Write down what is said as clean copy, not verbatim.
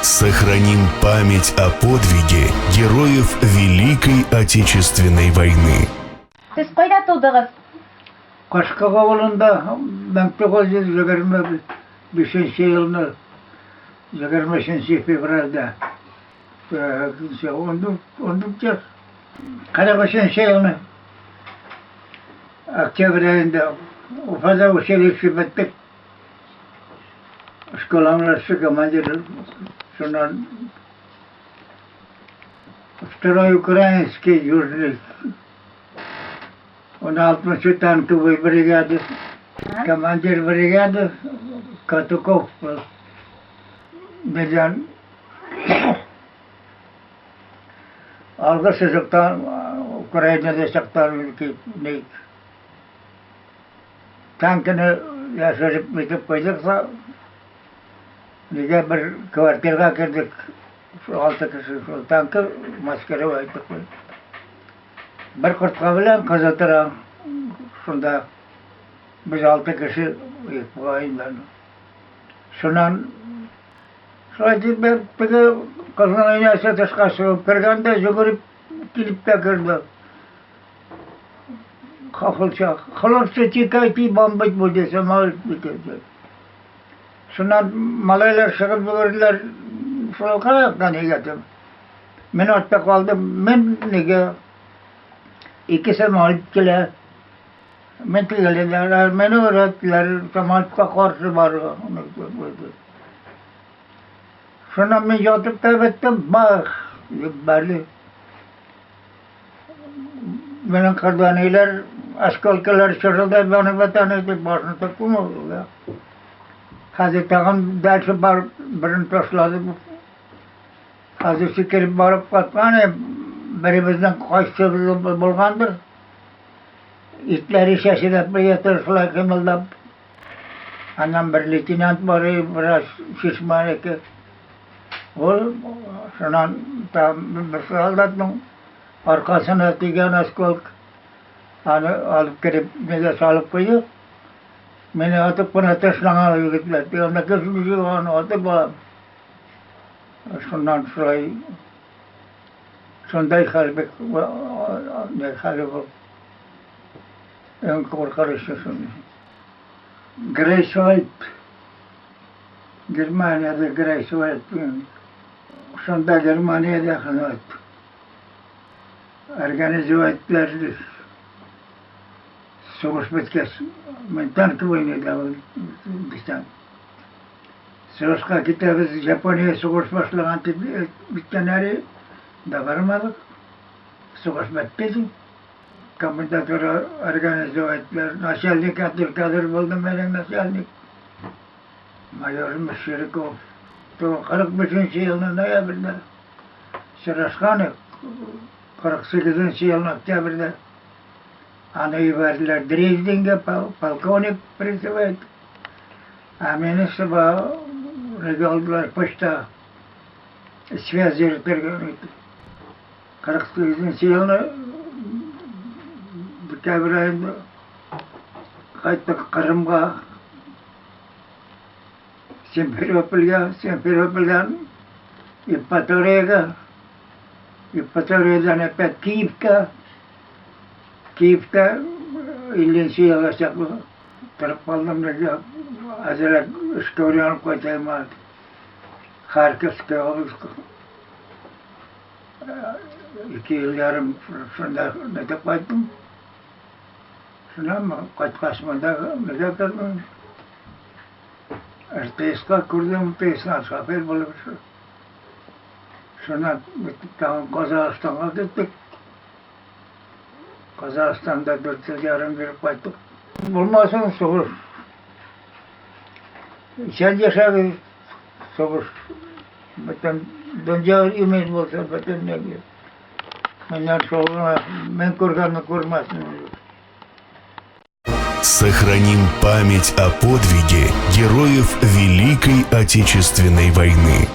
Сохраним память о подвиге героев Великой Отечественной войны. Сез кайда тудыгыз? Кашкак авылында 1925 елны 23 февральдә. 14 яшь. 43 елны октябрь аенда Уфада училище беттек. Школа младший командир, шуннан Второй Украинский Южный 16-нчы танковый бригада, командир бригады Катуков был. Бездән алгы сызыктан Украинада чакта танкыны яшереп нитеп куйдык та, нигә бер квартирга кердек, шул алты кеше шул танкы маскировать итеп куйдык. Бер кортка белән кыз утыра, шунда без алты кеше бугай. Шуннан шулай дип теге кызның әйнәсе тышка чыгып кергәндә йөгереп килеп тә керде. Хохолча, хлопцы, тикайте, бомбить будет, самолет бит. Шуннан малайлар чыгып йөгерделәр, шул каяктан нигә дип. Мин артта калдым, мин нигә ике самолет килә. Мин тегеләр, мине өйрәттеләр, самолетка каршы барырга. Шуннан мин ятып та беттем, бах, дип бәрде. Минем кырданилар, осколкалар чырылдап янып бетәне дип башын тоттым. Хәзер тагын дальше барып берен ташлады. Хәзер сикереп барып каткан, беребезнең кайсы булгандыр. Итләре чәчрәп ятыр шулай кыймылдап. Аннан бер лейтенант бар иде, бераз шишман ике. Ул шуннан там бер солдатның аркасына тигән осколк. Аны алып кереп, нигә салып куйды. Мине атып кына ташлаган егетләр. Анда кеше аны атып алам. Шуннан шулай шундай хәл бик хәле булды. Иң куркынычы шундый. Грейсвальд, Германиядә Грейсвальд, шунда Германиядә хезмәт организовать иттеләр. Сугыш беткәч, мин танковый да дисәм. Сугышка китәбез, Япония сугыш башлаган дип әйткәннәре да бармадык. Сугыш бетте ди. Комендатура организовать иттеләр. Начальник Абдулкадыр булды минем начальник. Майор Мещеряков. 45 елны ноябрьдә очрашкан 48 елны октябрьдә аны җибәрделәр Дрезденга, полковник призывает. А мине сюда алдылар почта связь йөртергә. 48 елны декабрь аенда кайттык Кырымга, Симферопольгә, Симферопольдән Евпаториягә, Евпаториядән опять Киевка, Киевта 50 елга чаклы торып калдым, әзрәк эшкә өйрәнеп кайтайым. Харьковская область 2 ел ярым шунда нәтеп кайттым. Шуннан кайткач монда нигә кердем. РТСка күрдем, РТСна шофер булып. Шуннан тагын Казахстанга киттек. Казахстанда 4 ел ярым йөреп кайттык. Булмасын сугыш. Исән яшәгез, сугыш бөтен дөнья имин булсын, бөтен нигә. Менә шул мин күргәнне күрмәсен. Сохраним память о подвиге героев Великой Отечественной войны.